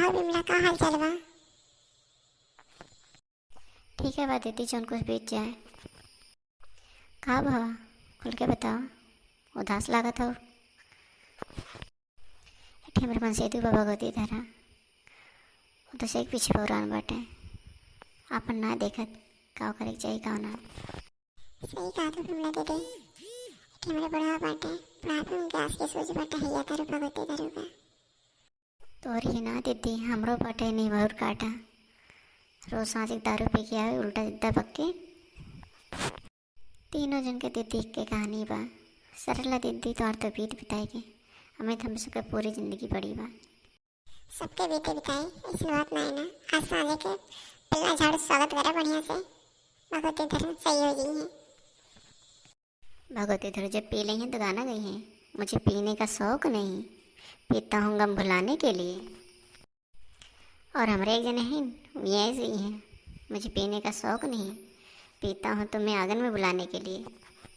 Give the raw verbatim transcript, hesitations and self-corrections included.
और विमला, का हाल चाल बा? ठीक है बा दीदी, जौन कुछ बीत जाए। का बा, खुल के बताओ, उदास लागत हो। एक ठे हमरे मनसेधु बा भगवती धरा, वो तो से एक पीछे पौरान बाटे, आपन ना देखत का करे के चाही का ना। सही कहा तू विमला दीदी, एक ठे हमरे बुढ़वा बाटे, बुढ़ापे में गैस के सूझ बाटे, हैया धरू भगवती धरू का। तोहरी ही ना दीदी, हमरो बाटे निमहुर काटा। रोज साँझ के दारू पी के आवे, उल्टा सीधा बक के। तीनों जन के दीदी के कहानी बा। सरला दीदी, तोहर तो बीत बिताए के, अमित, हम सबके पूरी जिंदगी पड़ी बा। सबके बीते बिताए, ऐसी बात ना है ना। आज साँझे के पल्ला झाड़ू स्वागत करा बढ़िया से। भगवती धरू सही हो गई है। भगवती धरू जब पी लेइहैं तो गाना गइहैं, मुझे पीने का शौक नहीं, पीता हूँ गम भुलाने के लिए। और हमरे एक जने हैं, वो ऐसे ही हैं, मुझे पीने का शौक नहीं, पीता हूँ तुम्हें आंगन में बुलाने के लिए।